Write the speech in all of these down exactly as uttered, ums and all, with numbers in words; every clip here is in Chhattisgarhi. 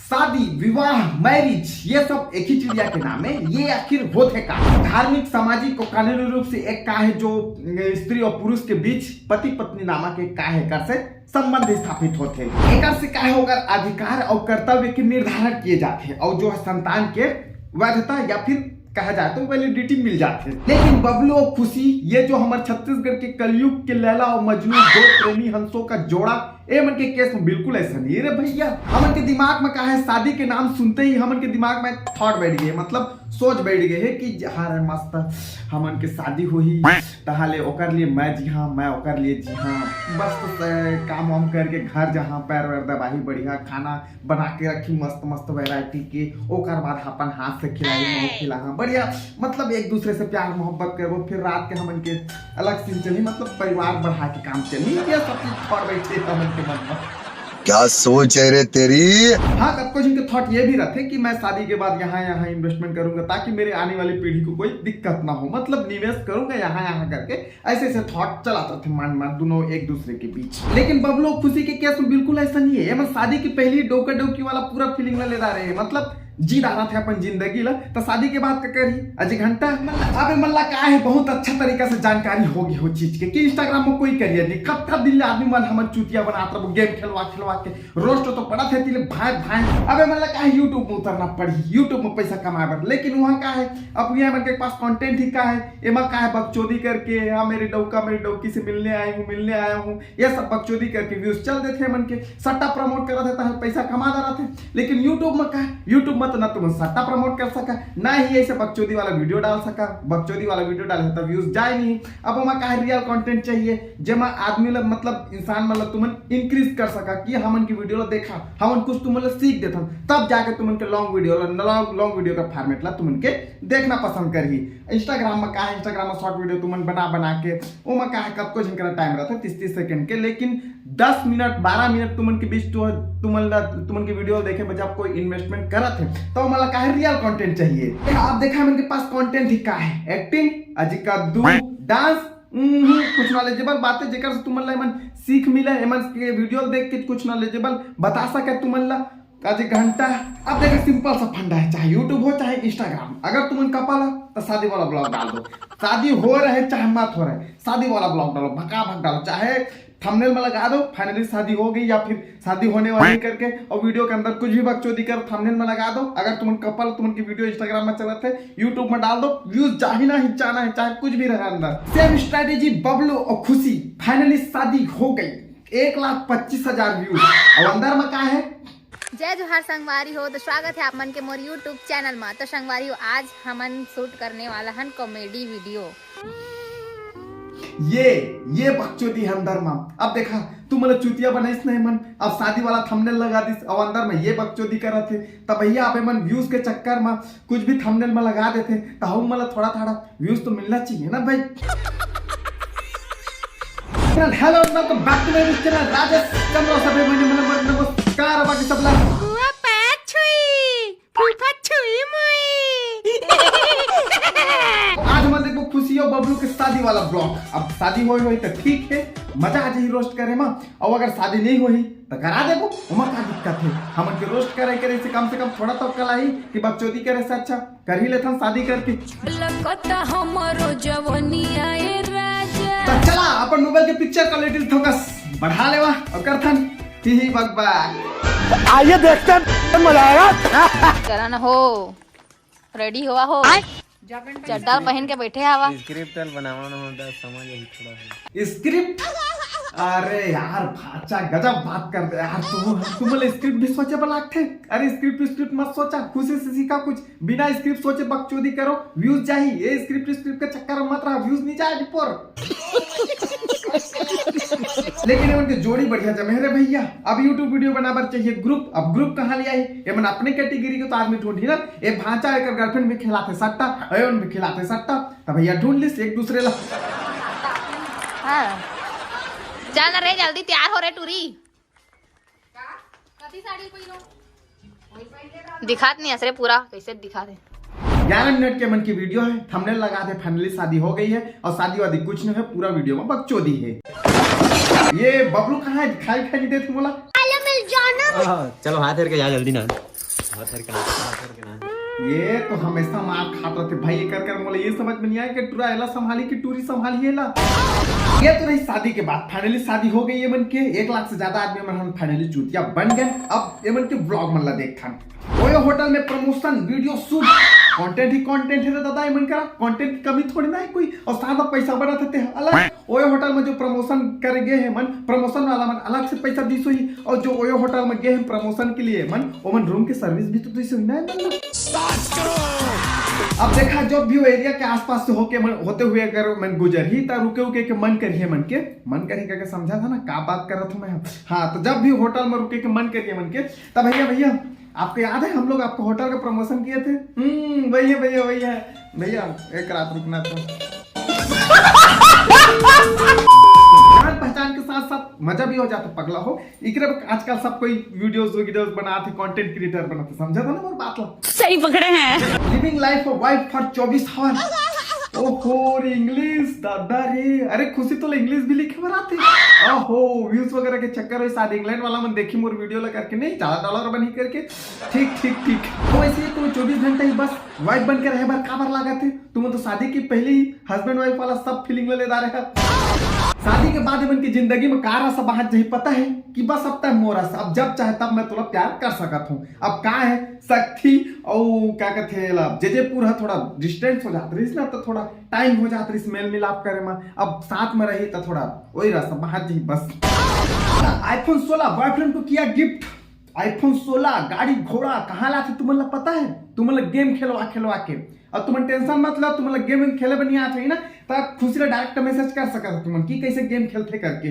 शादी, विवाह, मैरिज, ये सब एक ही चिड़िया के नाम है। ये आखिर होथे का? धार्मिक, सामाजिक और कानूनी रूप से एक का है जो, अ, स्त्री और पुरुष के बीच पति पत्नी नामक एक का है, एकर से संबंध स्थापित होथे। एकर से का है, ओकर अधिकार और कर्तव्य के निर्धारण किए जाथे और जो है संतान के वैधता या फिर कहा जाए तो वैलिडिटी मिल जाथे। लेकिन बबलू और खुशी, ये जो हमर छत्तीसगढ़ के कलयुग के लैला और मजनू, दो प्रेमी हंसों का जोड़ा, ए मन के केस में बिल्कुल ऐसा नहीं है रे भैया। हमन के दिमाग में का है, शादी के नाम सुनते ही हमन के दिमाग में थॉट बैठ गए, मतलब सोच बैठ गए है कि हाँ रे मस्त, हमन के शादी होही, तहाले ओकर लिए मैं जी हाँ, मैं ओकर लिए जी हाँ। मस्त से काम वाम करके घर जहाँ पैर वैर दबाही, बढ़िया खाना बना के रखी मस्त मस्त वैरायटी के, ओकर बाद अपन हाथ से खिलाई, मैं खिला, हाँ बढ़िया, मतलब एक दूसरे से प्यार मोहब्बत करबो, फिर रात के हमन के अलग सीन चली, मतलब परिवार बढ़ा के काम चली। ये सब चीज थॉट बैठे हमन के मन में। क्या सोच है रे तेरी? हाँ, कतको झन के थॉट ये भी रहते कि मैं शादी के बाद यहाँ यहाँ इन्वेस्टमेंट करूंगा ताकि मेरे आने वाली पीढ़ी को कोई दिक्कत ना हो, मतलब निवेश करूंगा यहाँ यहाँ करके, ऐसे ऐसे थॉट चलात रहते मन में दोनों एक दूसरे के बीच। लेकिन बबलू खुशी के केस में बिल्कुल ऐसा नहीं है। ये मन शादी की पहली डौका डौकी वाला पूरा फीलिंग ला ले रहे हैं, मतलब जी डारा थे अपन जिंदगी ला, तो शादी के बाद का करी अजी घंटा। अबे मल्ला का है, बहुत अच्छा तरीका से जानकारी हो गई हो चीज के कि इंस्टाग्राम में कोई करियर नहीं, कब कब दिन ले आदमी मन हमन चूतिया बनात रहो, गेम खेलवा खेलवा के रोस्ट तो पड़ा थे तिले भाई भाई। अबे मल्ला का है, यूट्यूब में उतरना पड़ी, यूट्यूब में पैसा कमाए बर, लेकिन वहाँ का है, अब ये मन के पास कंटेंट ही का है, एमा का है बकचोदी करके, हाँ मेरे डौका मेरी डौकी से मिलने आई हूँ, मिलने आया हूँ, ये सब बकचोदी करके व्यूज चल देते हैं मन के, सट्टा प्रमोट करत है, तहल पैसा कमा रहा थे। लेकिन यूट्यूब में का, यूट्यूब में तो ना तुम सट्टा प्रमोट कर सका, ना ही ऐसे बकचोदी वाला वीडियो डाल सका, बकचोदी वाला वीडियो डाले तो व्यूज जाए नहीं। अब ओमा का रियल कंटेंट चाहिए, जेमा आदमी ला, मतलब इंसान मन ला तुमन इंक्रीज कर सका कि हमन की वीडियो ला देखा, हमन कुछ तुमन ला सीख देथन, तब जाके तुमन के लॉन्ग वीडियो ला, लॉन्ग वीडियो का फॉर्मेट ला तुमन के देखना पसंद करही। इंस्टाग्राम में का है, इंस्टाग्राम में शॉर्ट वीडियो तुमन बना बना के, ओमा का है, कतको झन करा टाइम रहता है तीस तीस सेकंड के, लेकिन दस मिनट बारह मिनट तुमन के बीच तो तुमन ला, तुमन के वीडियो देखे बजा कोई इन्वेस्टमेंट करत है, तो ओमा ला का है, रियल कंटेंट चाहिए। आप देखा, मन के पास कंटेंट ही का है, एक्टिंग, अजी कद्दू, डांस, हम्म, कुछ नॉलेजेबल बातें जेकर से तुमन ला एमन सीख मिले, एमन के वीडियो देख के कुछ नॉलेजेबल बता सके तुमन ला। अजी घंटा, अब देखा, सिंपल सा फंडा है, चाहे यूट्यूब हो चाहे इंस्टाग्राम। अगर तुमन कपल है तो शादी वाला ब्लॉग डाल दो, शादी हो रहे चाहे मत हो रहे, शादी वाला ब्लॉग डालो, भका भक डालो, चाहे थंबनेल में लगा दो फाइनली शादी हो गई या फिर शादी होने वाली करके, और वीडियो के अंदर कुछ भी बकचोदी कर थंबनेल में लगा दो। अगर तुमन कपल, तुमन की वीडियो इंस्टाग्राम में चलत है, यूट्यूब में डाल दो, व्यूज जाही ना ही जाना है, चाहे कुछ भी रहे अंदर। सेम स्ट्रेटेजी बबलू और खुशी, फाइनली शादी हो गई, एक लाख पच्चीस हजार व्यूज। और अंदर में का है? जय जोहार संगवारी हो, तो स्वागत है आप मन के मोर यूट्यूब चैनल में। तो संगवारी हो, आज हमन शूट करने वाला हन कॉमेडी वीडियो। ये ये बकचोदी है अंदर में। अब देखा, तू मन ला चुतिया बनाइस नहीं मन, अब शादी वाला थंबनेल लगा दिस, अब अंदर में ये बकचोदी करत है। तब भैया, अब एमन व्यूज के चक्कर में कुछ भी थंबनेल में लगा देते, तो हम मन ला थोड़ा थोड़ा व्यूज तो मिलना चाहिए ना भाई। Hello, welcome back to my channel, Rajesh Chandra. सभी मन नमस्कार, बाकी सब ला। फूफा छुई, फूफा छुई मुई। आज हमन देखबो खुशी और बबलू के शादी वाला ब्लॉग। अब शादी होई होई तो ठीक है, मजा आ जाही रोस्ट करे में, और अगर शादी नहीं होई तो करा देबो, ओमा का दिक्कत है? हमन के रोस्ट करे करे से कम से कम थोड़ा तो अक्ल आही कि बकचोदी करे से अच्छा कर ही लेथन शादी करके। लकत हमरो जवनिया ए राजा। तो चला अपन मोबाइल के पिक्चर क्वालिटी थोकस बढ़ा लेवा और करथन ही ही बक बक। आइए देखते हैं, मजा आएगा। चला न हो, रेडी होवा हो, चड्डा पहन के बैठे हवा। स्क्रिप्ट ल बनावा न हो, दा समझ ही थोड़ा है। स्क्रिप्ट? अरे यार भाचा, गजब बात कर दे यार तू। तुमन ला स्क्रिप्ट भी सोचे बर लागथे? अरे स्क्रिप्ट स्क्रिप्ट मत सोचा, खुशी से सीखा कुछ। बिना स्क्रिप्ट सोचे बकचोदी करो, व्यूज जाही। ये स्क्रिप्ट स्क्रिप्ट के चक्कर में मत रहा, व्यूज नहीं जाए रिपोर्ट। लेकिन एमन के जोड़ी बढ़िया जमे हे रे भैया। अब यूट्यूब वीडियो बनाबर चाहिए ग्रुप। अब ग्रुप कहाँ ले आई? एमन अपने कैटेगरी के तो आदमी ढूंढी ना। ए भांचा एकर गर्लफ्रेंड भी खिलाथे सट्टा, एमन भी खिलाथे सट्टा। तब भैया ढूंढ लिस एक दूसरे ला। हाँ। चल ना रे, जल्दी तैयार हो रे टूरी। दिखात नहीं असरे पूरा, कैसे दिखा दे। ग्यारह मिनट के मन की वीडियो है, थंबनेल लगा दे, फाइनली शादी हो गई है और शादी वादी कुछ नहीं है, पूरा वीडियो में बकचोदी है। ये बबलू कहाँ है? दिखाई खाई नहीं देते मोला। हाँ, चलो हाथ हेर के जा जल्दी ना, हाथ हेर के ना, हाथ हेर के ना। ये तो हमेशा मार खात रहथे भाई, एकर कर मोला ये समझ में नहीं आय कि टुरा एला संभाली कि टूरी संभाली एला। ये तो रही शादी के बात, finally शादी हो गई ये मन के, एक लाख से ज्यादा आदमी मन हम finally चूतिया बन गए। अब ये मन के vlog मन ला देखथन। ओयो होटल में promotion, video shoot, content ही content है रे दादा, ये मन करा content की कमी थोड़ी ना है कोई, और साथ में पैसा बनात हे अलग। ओयो होटल में जो promotion करे गए हे मन, promotion वाला मन अलग से पैसा दीस होही, और जो ओयो होटल में गए हे promotion के लिए मन, वो मन room के service भी तो दीस होही ना ये मन। अब देखा, जब भी वो area के आसपास से होके मन, होते हुए अगर मन गुजरही, त रुके उके के मन करिए मन के, मन करिए करके समझा था ना, का बात कर रहा था मैं। हाँ, तो जब भी होटल में रुके के मन करिए मन के, तब भैया, भैया, आपको याद है हम लोग आपको होटल का promotion किए थे? हम्म, वही है भैया, वही है भैया, एक रात रुकना था। जान पहचान के साथ साथ मजा भी हो जाता, पगला हो। इकरे आजकल सब कोई videos वीडियोज बनात हे, content creator बनात हे, समझा था ना मोर बात ला? सही पकड़े हैं। Living life of wife for चौबीस hour। ओहो रे English दादा रे, अरे खुशी तो English भी लिखे बर आथे। ओहो, views वगैरह के चक्कर में शायद England वाला मन देखी मोर video ला करके, नहीं ज्यादा dollar बनी करके। ठीक ठीक ठीक। तो ऐसे ही तुम चौबीस घंटा ही बस wife बन के रहे बर काबर लागत हे? तुम तो शादी के पहले ही husband wife वाला सब feeling ले ले रहे। शादी के बाद मन की जिंदगी में का रस बाहर जही पता है कि बस अब तक मोर रस, अब जब चाहे तब मैं तुला प्यार कर सकत हूँ। अब का है शक्ति और क्या कहते हैं ला, जे जे पूरा थोड़ा distance हो जात रहिस ना, तो थोड़ा time हो जात रहिस मेल मिलाप करे में, अब साथ में रही तो थोड़ा वही रस बाहर जही बस। iPhone सोलह boyfriend को किया gift। iPhone सोलह, गाड़ी घोड़ा कहाँ लाथे तुमन ला पता है? तुमन ला game खेलवा खेलवा के। अब तुमन tension मत लो, तुमन ला game खेले बर नहीं आत होही ना, तब खुशी ला direct message कर सकत हो तुमन कि कैसे game खेलथे करके।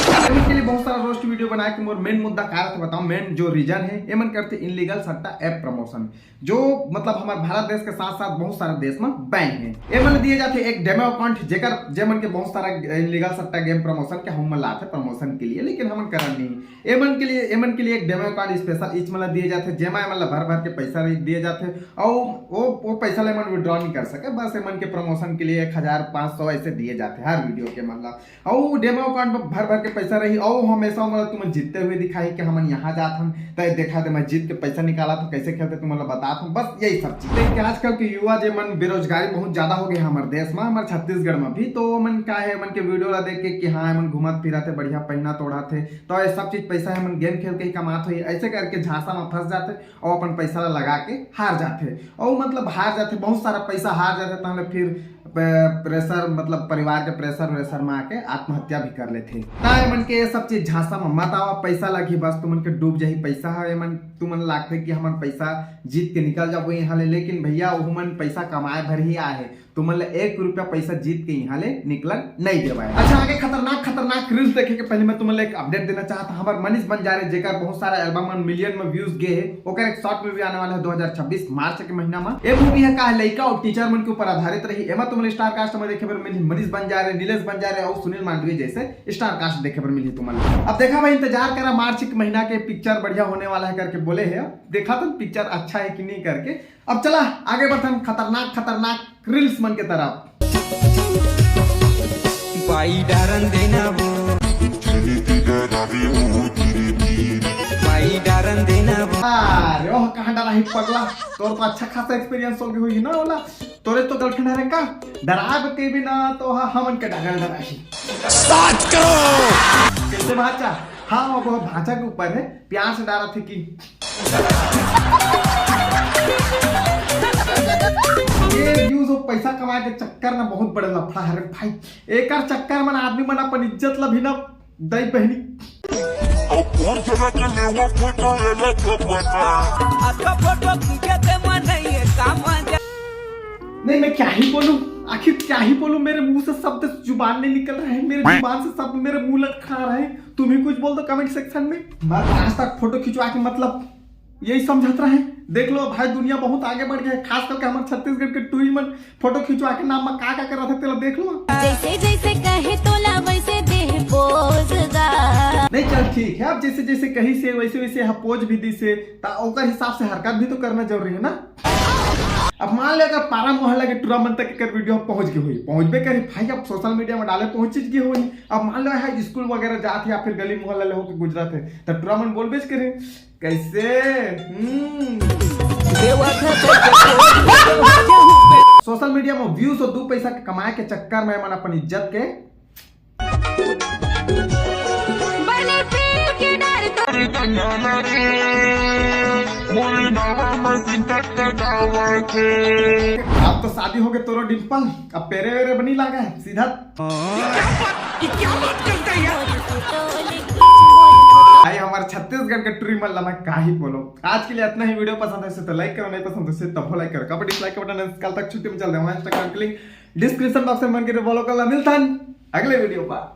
Gaming के लिए बहुत सारा roast video बना के मोर main मुद्दा का रथे बताओ, main जो reason है, ये मन करथे illegal सट्टा app promotion, जो मतलब हमारे भारत देश के साथ साथ बहुत सारे देश में ban है। ये मन दिए जाते एक demo account, जेकर जे मन के बहुत सारा illegal सट्टा game promotion के हम लाते promotion के लिए, लेकिन हमन करन नहीं। एमन के लिए, एमन के लिए एक demo account special इच मन ला दिए जाथे, जेमा एमन ला भर भर के पैसा रही दिए जाथे। और वो, वो पैसा ला एमन withdraw नहीं कर सके, बस एमन के promotion के लिए एक हजार पाँच सौ ऐसे दिए जाथे हर video के मन ला। और demo account में भर भर के पैसा रही और हमेशा ओमन ला तुमन जीतते हुए दिखाही कि हमन यहाँ जात हन, तय देखा दे मैं जीत के पैसा निकाला तो कैसे खेलते तुमन ला बतात हूँ। बस यही सब चीज। लेकिन आजकल के युवा जे मन बेरोजगारी बहुत ज्यादा हो गए हमारे देश में, हमारे छत्तीसगढ़ में भी, तो मन का है, मन के video ला देख के कि हाँ, एमन घूमत फिरत है, बढ़िया पहनत ओढ़त है, तो ये सब चीज पैसा है मन game खेल के ही कमात होही, ऐसे करके झांसा में फंस जाथे और अपन पैसा ला लगा के हार जाथे। और मतलब हार जाथे, बहुत सारा पैसा हार जाथे, तहले फिर प-, pressure, मतलब परिवार के pressure व्रेशर में आके आत्महत्या भी कर लेथे। ताए मन के ये सब चीज झांसा में मत आवा, पैसा लगी बस तुमन के डूब जाही पैसा है। मन तुमन लागथे कि हमन पैसा जीत के निकल जाबो यहाँ ले, लेकिन भैया ओहू मन पैसा कमाए भर ही आए हे। तुमन ला एक रुपया पैसा जीत के यहाँ ले निकलन नहीं देवाय। अच्छा, आगे खतरनाक खतरनाक reels देखे के पहले मैं तुमन ला एक update देना चाहता हूँ। हमार मनीष बंजारे, जेकर बहुत सारा album मन million में views गए है, ओकर एक short movie आने वाला है दो हज़ार छब्बीस मार्च के महीना में। ये movie है का है, लइका और teacher मन के ऊपर आधारित रही। एमा तुमन ला star cast में देखे बर मिलही मनीष बंजारे, नीलेश बंजारे और सुनील मांडवी जैसे star cast देखे बर मिलही तुमन ला। अब देखा भाई, इंतजार करा मार्च के महीना के picture बढ़िया होने वाला है करके बोले है। देखा तो picture अच्छा है कि नहीं करके। अब चला आगे बढ़थन खतरनाक खतरनाक reels मन के तरफ। बाई डारन देना वो, बाई डारन देना वो। अरे ओह, कहाँ डरा ही पगला, तोर तो अच्छा खासा experience हो गई हुई ना ओला। तोरे तो girlfriend हरे का, डराब के बिना तो हा हमन के डगल डराही। साच करो। कैसे भांचा? हाँ, वो भांचा के ऊपर है, प्यार से डारा थे कि ये views और पैसा कमाए के चक्कर ना बहुत बड़े लफड़ा हरे भाई। एकर चक्कर मन आदमी मन अपन इज्जत ला भी ना दई बहनी। अब कौन जगह के लेवा फोटो एला का पता। आपका फोटो खींचे थे मन नहीं है काम आ जा। नहीं, मैं क्या ही बोलूं, आखिर क्या ही बोलूं, मेरे मुंह से शब्द जुबान नहीं निकल रहे हैं, मेरे जुबान से शब्द मेरे मुंह लटका रहे हैं। तुम ही कुछ बोल दो comment section में। मैं आज तक फोटो खिंचवा के मतलब यही समझत रहे। देख लो भाई, दुनिया बहुत आगे बढ़ गया है, खास करके हमारे छत्तीसगढ़ के टूरी मन फोटो खिंचवा के नाम में का का कर रहा था, तेला देख लो। जैसे जैसे कहे तोला वैसे दे पोज दा। नहीं, चल ठीक है, अब जैसे जैसे कही से वैसे वैसे यहाँ पोज भी दी से, ता ओकर हिसाब से हरकत भी तो करना जरूरी है ना। अब मान ले अगर पारा मोहल्ला के टुरा मन तक एकर वीडियो पहुंच गई हुई, पहुंचबे करी भाई, अब सोशल मीडिया में डाले पहुंच गई हुई। अब मान लो है स्कूल वगैरह जात है या फिर गली मोहल्ला ले होके गुजरत है, तो टुरा मन बोलबे करे कैसे। हम्म। सोशल मीडिया में व्यूज और दू पैसा के कमाए के चक्कर में मन अपन इज्जत के अब तो शादी हो गए तोरो डिम्पल, अब पेरे वेरे बनी लागा है सीधा। भाई हमार छत्तीसगढ़ के टुरी मन ला मैं का ही बोलो। आज के लिए इतना ही। वीडियो पसंद है तो लाइक करो, नहीं पसंद है तब लाइक करो। कब डिसलाइक का बटन है, कल तक छुट्टी में चल दे। हमारा इंस्टाग्राम के लिंक डिस्क्रिप्शन बॉक्स में मन के फॉलो कर ला। मिलता है अगले वीडियो पर।